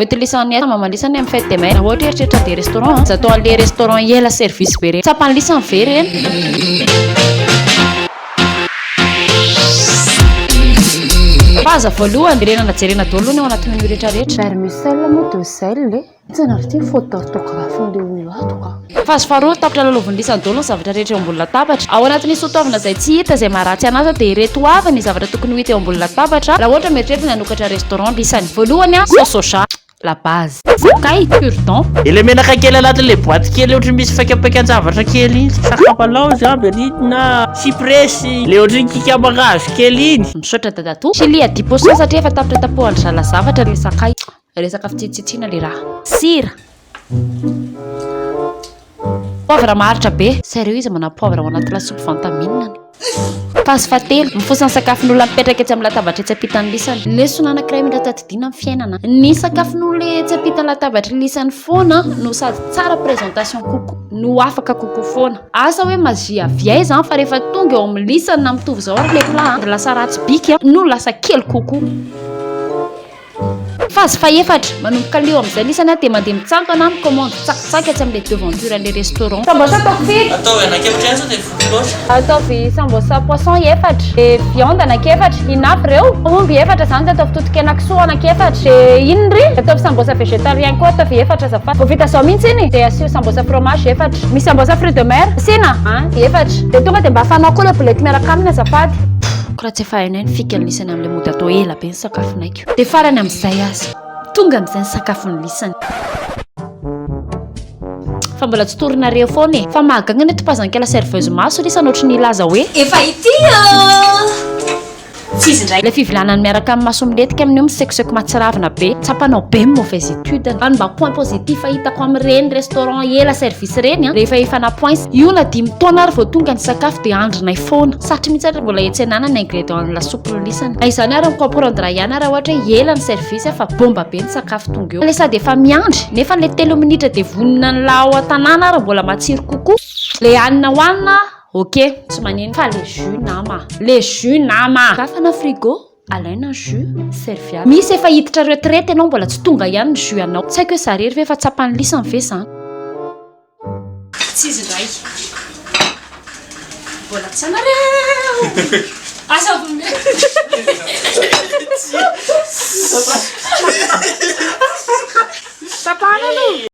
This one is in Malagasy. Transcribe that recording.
Hoentin-lisany aiza mamalisany amin'ny fête des mères. Raha ohatra eritreritra andeha restaurant, aza atao an'le restaurant ela service be reny. Tsapan'ny lisany ve reny? Phase voalohany, verenana jerena daholo aloha ny ao anaty menu rehetra rehetra. Vermicelle moa de sel e. Tsy nareo ity faute d'orthographe n'le olona ato ka. Phase faharoa, tapitra lalaovin'ny lisany daholo ny zavatra rehetra eo ambony latabatra. Ao anatin'ny soatoavina izay tsy hita izay maharatsy anazy dia ireto avy ny zavatra tokony ho hita eo ambony latabatra raha ohatra mieritreritra ny hanokatra restaurant lisany. Voalohany, sauce soja, la base. Sakay, cure-dent. Ilay menaka kely anatin'ilay boîte kely ohatry ny misy faikapaikan-javatra kely iny, sakamalao angamba ery iny na cyprès, ilay ohatry ny kikamangahazo kely iny. Misaotra dadatoa. Chili à 10% satria efa tapitra tapohan'ny zala zavatra ilay sakay. Resaka fitsitsitsiana le raha. Sira. Poivre maharitra be. Sérieux izy manao poivre ao anaty lasopy vantaminany. Phase fahatelo, mifosa ny sakafon'olona mipetraka etsy amin'ny latabatra etsy ampitan'ny lisany. Lesona anankiray mila tadidiana amin'ny fiainana. Ny sakafon'olona etsy ampitan'ny latabatry lisany foana no sady tsara présentation kokoa no afaka kokoa foana. Asa hoe magie avy aiza fa rehefa tonga eo amin'ny lisany na mitovy izao ary ilay plat dia lasa ratsy bika no lasa kely kokoa. Phase fahefatra, manomboka leo amin'izay lisany aho dia mandeha mitsangana aho mi-commande tsakitsaky atsy amin'ilay devanture an'ilay restaurant. Sambosa ataoko firy? Ataovy anankiefatra ihany sao dia voky loatra. Ataovy sambosa poisson efatra, dia viande anankiefatra, inona avy ireo? Omby efatra izany dia ataovy toton-kenakisoa anankiefatra, dia inona ry? Ataovy sambosa végétarien koa ataovy efatra azafady. Vao vita izao mihitsy iny? Dia asio sambosa fromage efatra. Misy sambosa fruits de mer? Asiana? An, efatra. Dia tonga dia mba afanao koa ilay boulette miaraka aminy azafady. Ko raha tsy efa hainay ny fikan'ny lisany amin'ilay mody atao ela be ny sakafonay ko. Dia farany amin'izay aza. Tonga amin'izay ny sakafon'ny lisany. Fa mbola tsy torinareo foana e. Fa mahagaga anie topazan'ikala serveuse maso lisany ohatry ny hilaza hoe. Efa ity an! Tsy izy indray. Ilay fivilanany miaraka amin'ny maso milentika amin'io misekoseko mahatsiravina be. Tsapanao be ny mauvaise étude. Any mba point positif hitako amin'ireny restaurant ela service ireny an, rehefa efa na points. Io na dimy taona ary vao tonga ny sakafo dia andrinay foana. Satry mihitsy ary mbola hetsenana ny ingrédients an'ny lasopy lisany. Na izany ary mi-comprendre ihany aho raha ohatra hoe ela ny service fa bomba be ny sakafo tonga eo. Ilay sady efa miandry nefa ilay telo minitra dia vonona ny laha ao an-tanàna ary mbola matsiro kokoa. Ilay hanina hohanina ok tsy manino fa le jus nama, le jus nama. Sokafana frigo, alaina ny jus, serviable. Misy efa hiditra retraite ianao mbola tsy tonga ihany ny jus anao. Tsy haiko hoe za irery ve fa tsapan'ny lisany ve izany. Tsy izy indray. Mbola tsy anareo. Asa Tapahana aloha.